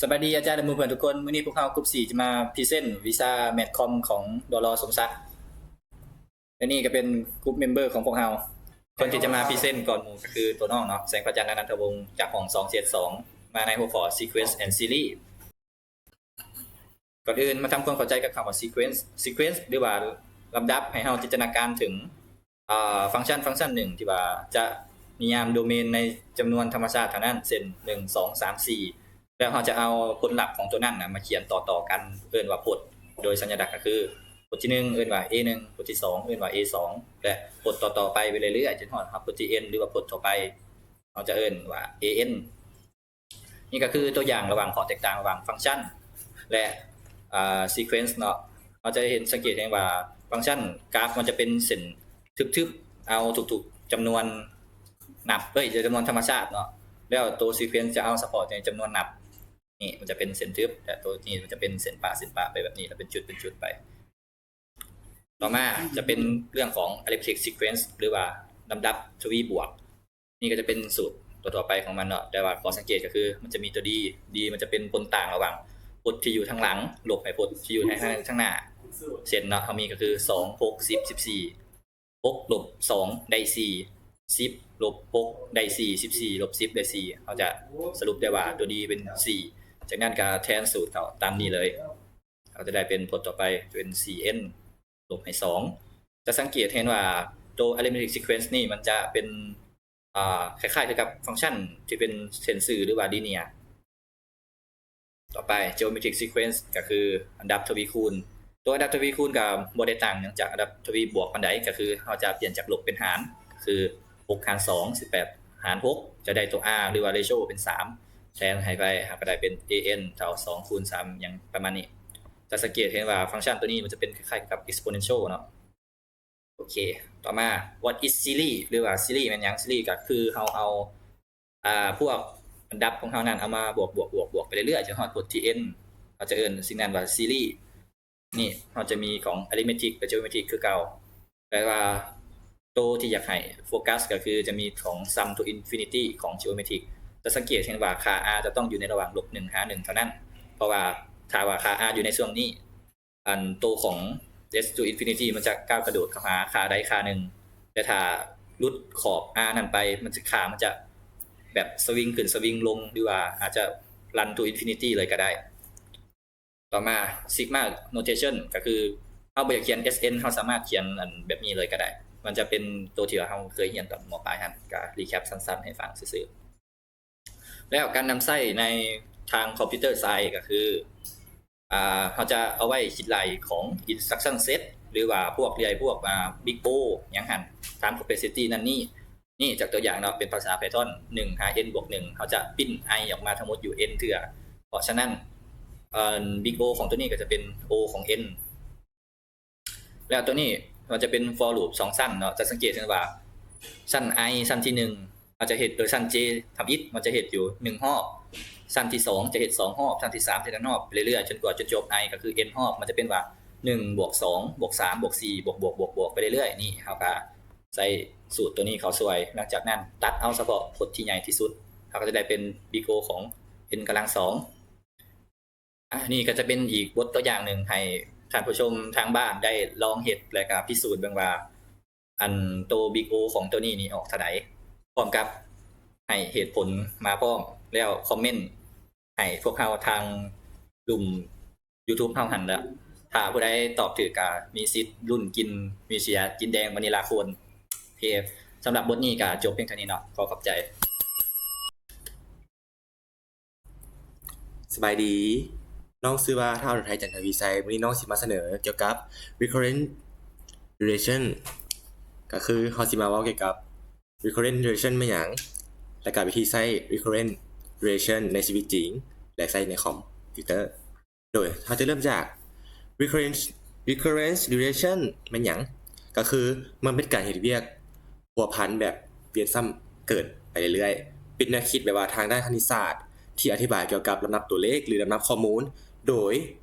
ສະບາຍດີອາຈານ ແລະ ໝູ່ເພື່ອນທຸກຄົນ. ມື້ນີ້ພວກເຮົາກຸ່ມສີ່ຈະມາພຣີເຊັນວິຊາແມັດຄອມຂອງ ດລ ສົມສັກ ແລະ ນີ້ກໍເປັນກຸ່ມເມັມເບີຂອງພວກເຮົາ. ຄົນທີ່ຈະມາພຣີເຊັນກ່ອນໝູ່ກໍຄືຕົວນ້ອງເນາະ ແສງພະຈັນ ອະນັນທະວົງ ຈາກຫ້ອງສອງເຈັດສອງ ມາໃນຫົວຂໍ້ Sequence and Series. ກ່ອນອື່ນມາທຳຄວາມເຂົ້າໃຈກັບຄຳວ່າ Sequence. Sequence ຫຼືວ່າລຳດັບ ໃຫ້ເຮົາຈິນຕະນາການເຖິງ ອາ ຟັງຊັນ ຟັງຊັນໜຶ່ງທີ່ວ່າຈະນິຍາມໂດເມນໃນຈຳນວນທຳມະຊາດເທົ່ານັ້ນ ເຊັ່ນ ໜຶ່ງ ສອງ ສາມ ສີ່ ແລ້ວເຮົາຈະເອົາຜົນລັບຂອງຕົວນັ້ນນະມາຂຽນຕໍ່ໆກັນ ເອີ້ນວ່າພົດ ໂດຍສັນຍາລັກກໍຄື ພົດທີໜຶ່ງເອີ້ນວ່າ A ໜຶ່ງ ພົດທີສອງເອີ້ນວ່າ A ສອງ ແລະ ພົດຕໍ່ໆໄປໄປເລື້ອຍໆ ຈົນຮອດ ເຮົາ ພົດທີ N ຫຼືວ່າພົດທົ່ວໄປ ເຮົາຈະເອີ້ນວ່າ A N. ນີ້ກໍຄືຕົວຢ່າງລະຫວ່າງຂໍ້ແຕກຕ່າງລະຫວ່າງຟັງຊັນ ແລະ ອາ sequence ເນາະ. ເຮົາຈະເຫັນ ສັງເກດເຫັນວ່າຟັງຊັນກຣາຟມັນຈະເປັນເສັ້ນທຶບໆ ເອົາທຸກໆຈຳນວນນັບ ເອີຍ ຈຳນວນທຳມະຊາດເນາະ ແລ້ວໂຕ sequence ຈະເອົາສະເພາະໃນຈຳນວນນັບ. ນີ້ມັນຈະເປັນເສັ້ນທຶບ ແລະ ໂຕນີ້ມັນຈະເປັນເສັ້ນປະ ເສັ້ນປະໄປແບບນີ້ ແລ້ວເປັນຈຸດ ເປັນຈຸດໄປ. ຕໍ່ມາຈະເປັນເລື່ອງຂອງ arithmetic sequence ຫຼືວ່າລຳດັບທະວີບວກ. ນີ້ກໍຈະເປັນສູດທົ່ວໆໄປຂອງມັນເນາະ ແຕ່ວ່າຂໍ້ສັງເກດກໍຄືມັນຈະມີຕົວ D D ມັນຈະເປັນຜົນຕ່າງລະຫວ່າງພົດທີ່ຢູ່ທາງຫຼັງ ລົບໃຫ້ພົດທີ່ຢູ່ໃນທາງ ທາງໜ້າ. ເຊັ່ນເນາະ ເຮົາມີກໍຄື ສອງ ຫົກ ສິບ ສິບສີ່ ຫົກ ລົບ ສອງ ໄດ້ ສີ່ ສິບ ລົບ ຫົກ ໄດ້ ສີ່ ສິບສີ່ ລົບ ສິບ ໄດ້ ສີ່ ເຮົາຈະສະຫຼຸບໄດ້ວ່າຕົວ D ເປັນ ສີ່. ຈາກນັ້ນກໍແທນສູດເຂົ້າຕາມນີ້ເລີຍ ເຮົາຈະໄດ້ເປັນ ພົດຕໍ່ໄປຈະເປັນ ສີ່ N ລົບໃຫ້ ສອງ. ຈະສັງເກດເຫັນວ່າໂຕ arithmetic sequence ນີ້ມັນຈະເປັນ ອາ ຄ້າຍໆຄືກັບຟັງຊັນທີ່ເປັນເສັ້ນຊື່ ຫຼືວ່າ linear. ຕໍ່ໄປ geometric sequence ກໍຄືອັນດັບທະວີຄູນ. ໂຕອັນດັບທະວີຄູນກໍບໍ່ໄດ້ຕ່າງຫຍັງຈາກອັນດັບທະວີບວກປານໃດ ກໍຄືເຮົາຈະປ່ຽນຈາກລົບເປັນຫານ ກໍຄື ຫົກຫານສອງ ສິບແປດຫານຫົກ ຈະໄດ້ຕົວ R ຫຼືວ່າ ratio ເປັນ ສາມ ແທນໃຫ້ໄປ ເຮົາກໍໄດ້ເປັນ A N ເທົ່າ ສອງ ຄູນ ສາມ ຫຍັງປະມານນີ້. ຈະສັງເກດເຫັນວ່າຟັງຊັນຕົວນີ້ມັນຈະເປັນຄ້າຍໆກັບ exponential ເນາະ. ໂອເຄ ຕໍ່ມາ what is series ຫຼືວ່າ series ແມ່ນຫຍັງ? series ກໍຄືເຮົາເອົາ ອາ ພວກອັນດັບຂອງເຮົານັ້ນເອົາມາບວກໆໆໄປເລື້ອຍໆ ຈົນຮອດບົດທີ N ເຮົາຈະເອີ້ນສິ່ງນັ້ນວ່າ series. ນີ້ເຮົາຈະມີຂອງ arithmetic ແລະ geometric ຄືເກົ່າ ແຕ່ວ່າໂຕທີ່ຢາກໃຫ້ໂຟກັສກໍຄືຈະມີຂອງ sum to infinity ຂອງ geometric. ຈະສັງເກດເຫັນວ່າຄ່າ R ຈະຕ້ອງຢູ່ໃນລະຫວ່າງລົບໜຶ່ງຫາໜຶ່ງເທົ່ານັ້ນ ເພາະວ່າຖ້າວ່າຄ່າ R ຢູ່ໃນຊ່ວງນີ້ ອັນໂຕຂອງ S to infinity ມັນຈະກ້າວກະໂດດເຂົ້າຫາຄ່າໃດຄ່າໜຶ່ງ ແຕ່ຖ້າຫຼຸດຂອບ R ນັ້ນໄປ ມັນຈະ ຄ່າມັນຈະແບບສະວິງຂຶ້ນສະວິງລົງ ຫຼືວ່າອາດຈະ run to infinity ເລີຍກໍໄດ້. ຕໍ່ມາ sigma notation ກໍຄືເຮົາບໍ່ຢາກຂຽນ S N ເຮົາສາມາດຂຽນອັນແບບນີ້ເລີຍກໍໄດ້. ມັນຈະເປັນໂຕທີ່ວ່າເຮົາເຄີຍຮຽນຕອນ ມ.ປາຍຫັ້ນ ກະ recap ສັ້ນໆໃຫ້ຟັງຊື່ໆ. ແລ້ວການນຳໃຊ້ໃນທາງ computer science ກໍຄື ອາ ເຮົາຈະເອົາໄວ້ຄິດໄລ່ຂອງ instruction set ຫຼືວ່າພວກເລື່ອຍ ພວກ ອາ big O ຫຍັງຫັ້ນ time complexity ນັ້ນນີ້. ນີ້ຈາກຕົວຢ່າງເນາະ ເປັນພາສາ Python ໜຶ່ງຫາ n ບວກໜຶ່ງ ເຮົາຈະ print i ອອກມາທັງໝົດຢູ່ n ເທື່ອ. ເພາະສະນັ້ນ ເອີ big O ຂອງຕົວນີ້ກໍຈະເປັນ O ຂອງ n. ແລ້ວຕົວນີ້ມັນຈະເປັນ for loop ສອງຊັ້ນເນາະ ຈະສັງເກດເຫັນວ່າຊັ້ນ i ຊັ້ນທີໜຶ່ງ ເຮົາຈະເຮັດ ເອີ ຊັ້ນ j ທຳອິດ ມັນຈະເຮັດຢູ່ໜຶ່ງຮອບ, ຊັ້ນທີສອງຈະເຮັດສອງຮອບ, ຊັ້ນທີສາມຈະເຮັດໜຶ່ງຮອບ ໄປເລື້ອຍໆ ຈົນກວ່າຈະຈົບ i ກໍຄື n ຮອບ ມັນຈະເປັນວ່າໜຶ່ງບວກສອງບວກສາມບວກສີ່ບວກໆໆໄປເລື້ອຍໆ. ນີ້ເຮົາກໍໃຊ້ສູດຕົວນີ້ເຂົ້າຊ່ວຍ. ຫຼັງຈາກນັ້ນຕັດເອົາສະເພາະພົດທີ່ໃຫຍ່ທີ່ສຸດ ເຮົາກໍຈະໄດ້ເປັນ big O ຂອງ n ກຳລັງສອງ. ອາ ນີ້ກໍຈະເປັນອີກບົດຕົວຢ່າງໜຶ່ງໃຫ້ທ່ານຜູ້ຊົມທາງບ້ານໄດ້ລອງເຮັດ ແລະກະພິສູດເບິ່ງວ່າ ອັນໂຕ big O ຂອງໂຕນີ້ນີ້ອອກເທົ່າໃດ ພ້ອມກັບໃຫ້ເຫດຜົນມາພ້ອມ ແລ້ວຄອມເມັນໃຫ້ພວກເຮົາທາງລຸ່ມ YouTube ເຮົາຫັ້ນແຫຼະ. ຖ້າຜູ້ໃດຕອບຖືກກະມີສິດລຸ້ນກິນມີເຊຍ ກິນແດງວານິລາໂຄນ. ໂອເຄ ສຳລັບບົດນີ້ກະຈົບພຽງເທົ່ານີ້ເນາະ. ຂໍຂອບໃຈ. ສະບາຍດີ, ນ້ອງຊື່ວ່າ ທ້າວ ອຸໄທ ຈັນທະວີໄຊ. ມື້ນີ້ນ້ອງຊິມາສະເໜີກ່ຽວກັບ recurrent relation ກໍຄືເຮົາຊິມາເວົ້າກ່ຽວກັບ recurrent relation ແມ່ນຫຍັງ ແລະກະວິທີໃຊ້ recurrent relation ໃນຊີວິດຈິງ ແລະໃຊ້ໃນຄອມພິວເຕີ. ໂດຍເຮົາຈະເລີ່ມຈາກ recurrent recurrent relation ແມ່ນຫຍັງ? ກໍຄືມັນເປັນການເຮັດວຽກພົວພັນແບບວຽນຊ້ຳເກີດໄປເລື້ອຍໆ, ເປັນແນວຄິດແບບວ່າທາງດ້ານຄະນິດສາດທີ່ອະທິບາຍກ່ຽວກັບລຳດັບຕົວເລກ ຫຼື ລຳດັບຂໍ້ມູນ, ໂດຍ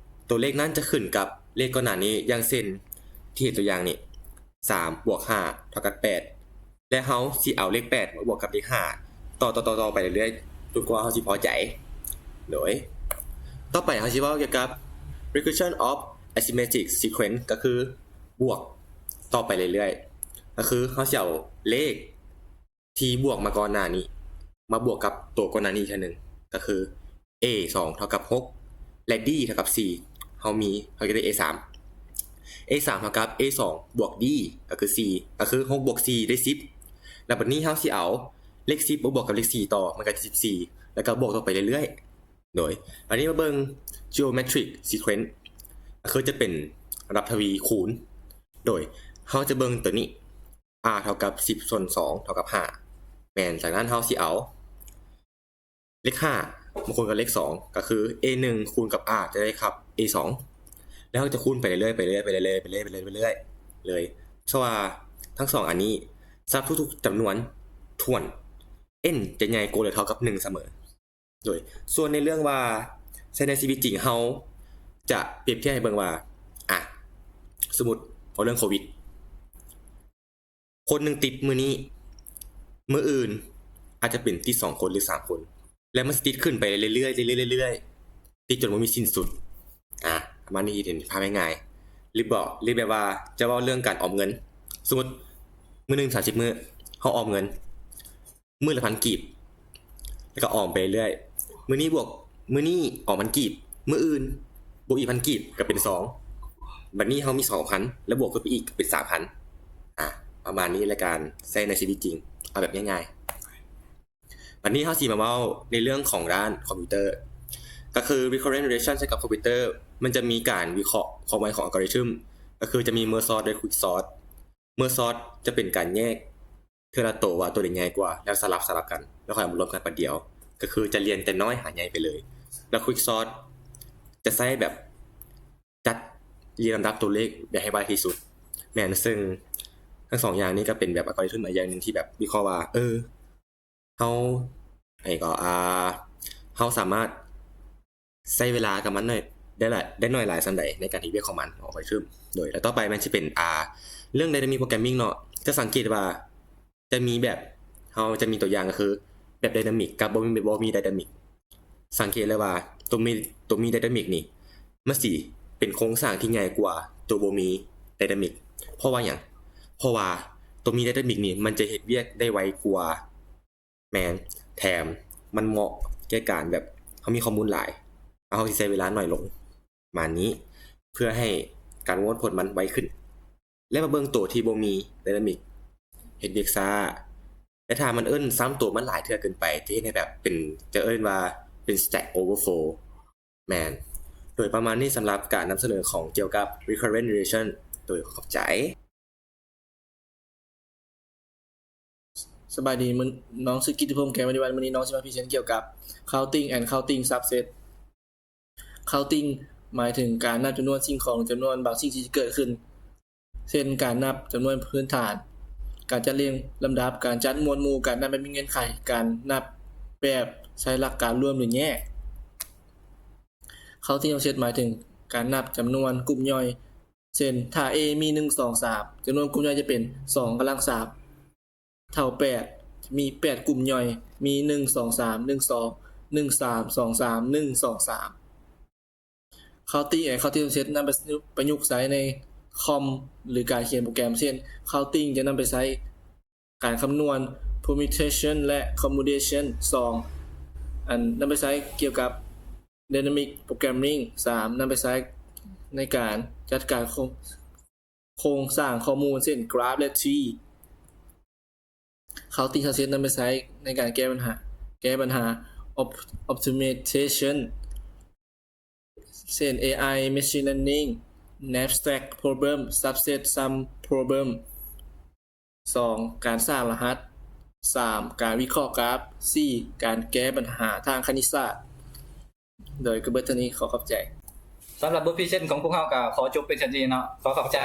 ຕົວເລກນັ້ນຈະຂຶ້ນກັບເລກກ່ອນໜ້ານີ້, ຢ່າງເຊັ່ນ ທີ່ເຫັນຕົວຢ່າງນີ້ ສາມບວກຫ້າເທົ່າກັບແປດ ແລະ ເຮົາຊິເອົາເລກແປດມາບວກກັບເລກຫ້າ ຕໍ່ໆໆໄປເລື້ອຍໆ ຈົນກວ່າເຮົາຊິພໍໃຈ. ໂດຍ ຕໍ່ໄປເຮົາຊິເວົ້າກ່ຽວກັບ regression of arithmetic sequence ກໍຄືບວກຕໍ່ໄປເລື້ອຍໆ ກໍຄືເຮົາຊິເອົາເລກທີ່ບວກມາກ່ອນໜ້ານີ້ ມາບວກກັບຕົວກ່ອນໜ້ານີ້ອີກເທື່ອໜຶ່ງ ກໍຄື a ສອງເທົ່າກັບຫົກ ແລະ d ເທົ່າກັບສີ່ ເຮົາມີ ເຮົາຈະໄດ້ a ສາມ a ສາມເທົ່າກັບ a ສອງບວກ d ກໍຄືສີ່ ກໍຄືຫົກບວກສີ່ໄດ້ສິບ ແລ້ວບັດນີ້ເຮົາຊິເອົາເລກສິບມາບວກກັບເລກສີ່ຕໍ່ ມັນກໍຈະສິບສີ່ ແລ້ວກໍບວກຕໍ່ໄປເລື້ອຍໆ. ໂດຍ ອັນນີ້ມາເບິ່ງ geometric sequence ກໍຄືຈະເປັນລຳດັບທະວີຄູນ ໂດຍເຮົາຈະເບິ່ງຕົວນີ້ r ເທົ່າກັບສິບສ່ວນສອງເທົ່າກັບຫ້າ ແມ່ນ ຈາກນັ້ນເຮົາຊິເອົາເລກຫ້າມາຄູນກັບເລກສອງ ກໍຄື a ໜຶ່ງຄູນກັບ r ຈະໄດ້ກັບ a ສອງ ແລ້ວເຮົາຈະຄູນໄປເລື້ອຍໆ ໄປເລື້ອຍໆ ໄປເລື້ອຍໆ ໄປເລື້ອຍໆ ໄປເລື້ອຍໆ ໄປເລື້ອຍໆ ເລີຍ ເພາະວ່າທັງສອງອັນນີ້ ສຳລັບທຸກໆຈຳນວນຖ້ວນ n ຈະໃຫຍ່ກວ່າ ຫຼື ເທົ່າກັບໜຶ່ງສະເໝີ. ໂດຍ ສ່ວນໃນເລື່ອງວ່າໃຊ້ໃນຊີວິດຈິງ ເຮົາຈະປຽບທຽບໃຫ້ເບິ່ງວ່າ ອະ ສົມມຸດເວົ້າເລື່ອງໂຄວິດ ຄົນໜຶ່ງຕິດມື້ນີ້ ມື້ອື່ນອາດຈະເປັນຕິດສອງຄົນ ຫຼື ສາມຄົນ ແລ້ວມັນຊິຕິດຂຶ້ນໄປເລື້ອຍໆ ເລື້ອຍໆ ເລື້ອຍໆ ຕິດຈົນບໍ່ມີສິ້ນສຸດ. ອາ ປະມານນີ້ ເຫັນພາບງ່າຍໆ ຫຼື ເວົ້າ ຫຼື ແບບວ່າຈະເວົ້າເລື່ອງການອອມເງິນ ສົມມຸດມື້ໜຶ່ງສາມສິບມື້ ເຮົາອອມເງິນ ມື້ລະພັນກີບ ແລ້ວກໍອອມໄປເລື້ອຍ ມື້ນີ້ບວກ ມື້ນີ້ອອມພັນກີບ ມື້ອື່ນບວກອີກພັນກີບ ກໍເປັນສອງ ບັດນີ້ເຮົາມີສອງພັນ ແລ້ວບວກຂຶ້ນໄປອີກກໍເປັນສາມພັນ. ອາ ປະມານນີ້ລະກັນ ໃຊ້ໃນຊີວິດຈິງ ເອົາແບບງ່າຍໆ. ບັດນີ້ເຮົາຊິມາເວົ້າໃນເລື່ອງຂອງດ້ານຄອມພິວເຕີ ກໍຄື recurrent relation ໃຊ້ກັບຄອມພິວເຕີ ມັນຈະມີການວິເຄາະຄວາມໄວຂອງອັລກອຣິທຶມ ກໍຄືຈະມີ merge sort ແລະ quick sort. merge sort ຈະເປັນການແຍກເທື່ອລະໂຕວ່າໂຕໃດໃຫຍ່ກວ່າ ແລ້ວສະຫຼັບ ສະຫຼັບກັນ ແລ້ວຄ່ອຍເອົາມາລວມກັນປາດດຽວ ກໍຄືຈະລຽນແຕ່ນ້ອຍຫາໃຫຍ່ໄປເລີຍ. ແລ້ວ quick sort ຈະໃຊ້ແບບຈັດລຽງລຳດັບຕົວເລກແບບໃຫ້ໄວທີ່ສຸດ. ແມ່ນ ເຊິ່ງທັງສອງຢ່າງນີ້ກໍເປັນແບບອັລກອຣິທຶມອີກຢ່າງໜຶ່ງທີ່ແບບວິເຄາະວ່າ ເອີ ເຮົາ ອັນນີ້ກໍ ອ່າ ເຮົາສາມາດໃຊ້ເວລາກັບມັນໜ້ອຍ ໄດ້ຫຼາຍ ໄດ້ໜ້ອຍຫຼາຍສ່ຳໃດໃນການເຮັດວຽກຂອງມັນ ຂອງອັລກອຣິທຶມ. ໂດຍ ແລ້ວຕໍ່ໄປມັນຊິເປັນ ອ່າ ເລື່ອງ dynamic programming ເນາະ ຈະສັງເກດວ່າຈະມີແບບ ເຮົາຈະມີຕົວຢ່າງກໍຄືແບບ dynamic ກັບບໍ່ມີ ບໍ່ມີ dynamic. ສັງເກດເລີຍວ່າຕົວມີ ຕົວມີ dynamic ນີ້ ມັນຊິເປັນໂຄງສ້າງທີ່ໃຫຍ່ກວ່າຕົວບໍ່ມີ dynamic. ເພາະວ່າຫຍັງ? ເພາະວ່າຕົວມີ dynamic ນີ້ ມັນຈະເຮັດວຽກໄດ້ໄວກວ່າ ແມ່ນ ແຖມມັນເໝາະແກ່ການແບບເຮົາມີຂໍ້ມູນຫຼາຍ ແລ້ວເຮົາຊິໃຊ້ເວລາໜ້ອຍລົງ ປະມານນີ້ ເພື່ອໃຫ້ການປະມວນຜົນມັນໄວຂຶ້ນ. ແລ້ວມາເບິ່ງໂຕທີ່ບໍ່ມີ dynamic ເຮັດວຽກຊ້າ ແລະ ຖ້າມັນເອີ້ນຊ້ຳໂຕມັນຫຼາຍເທື່ອເກີນໄປ ຈະເຮັດໃຫ້ແບບເປັນ ຈະເອີ້ນວ່າເປັນ stack overflow. ແມ່ນ ໂດຍປະມານນີ້ສຳລັບການນຳສະເໜີຂອງກ່ຽວກັບ recurrent relation. ໂດຍ ຂອບໃຈ. ສະບາຍດີ ມື້ ນ້ອງຊື່ກິດຕິພົງ ແກ້ວມະນີວັນ. ມື້ນີ້ນ້ອງຊິມາພຣີເຊັນກ່ຽວກັບ counting and counting subset. counting ໝາຍເຖິງການນັບຈຳນວນສິ່ງຂອງ ຈຳນວນບາງສິ່ງທີ່ເກີດຂຶ້ນ ເຊັ່ນ ການນັບຈຳນວນພື້ນຖານ, ການຈັດລຽງລຳດັບ, ການຈັດໝວດໝູ່, ການນັບແບບມີເງື່ອນໄຂ, ການນັບແບບໃຊ້ຫຼັກການລວມ ຫຼື ແຍກ. counting subset ໝາຍເຖິງການນັບຈຳນວນກຸ່ມຍ່ອຍ ເຊັ່ນ ຖ້າ A ມີ ໜຶ່ງ ສອງ ສາມ ຈຳນວນກຸ່ມຍ່ອຍຈະເປັນ ສອງ ກຳລັງ ສາມ ເທົ່າ ແປດ ຈະມີ ແປດ ກຸ່ມຍ່ອຍ ມີ ໜຶ່ງ ສອງ ສາມ ໜຶ່ງ ສອງ ໜຶ່ງ ສາມ ສອງ ສາມ ໜຶ່ງ ສອງ ສາມ. counting and counting subset ນຳໄປປະຍຸກໃຊ້ໃນຄອມ ຫຼື ການຂຽນໂປຣແກຣມ ເຊັ່ນ counting ຈະນຳໄປໃຊ້ການຄຳນວນ permutation ແລະ combination. ສອງ ອັນ ນຳໄປໃຊ້ກ່ຽວກັບ dynamic programming. ສາມ ນຳໄປໃຊ້ໃນການຈັດການໂຄງ ໂຄງສ້າງຂໍ້ມູນ ເຊັ່ນ graph ແລະ tree. counting subset ນຳໄປໃຊ້ໃນການແກ້ບັນຫາ ແກ້ບັນຫາ op- optimization ເຊັ່ນ A I, machine learning, knapsack problem, subset sum problem. ສອງ ການສ້າງລະຫັດ. ສາມ ການວິເຄາະກຣາຟ. ສີ່ ການແກ້ບັນຫາທາງຄະນິດສາດ. ໂດຍ ກໍເບິດເທົ່ານີ້ ຂໍຂອບໃຈ. ສຳລັບບົດພຣີເຊັນຂອງພວກເຮົາກໍຂໍຈົບເປັນສ່ຳນີ້ເນາະ. ຂໍຂອບໃຈ.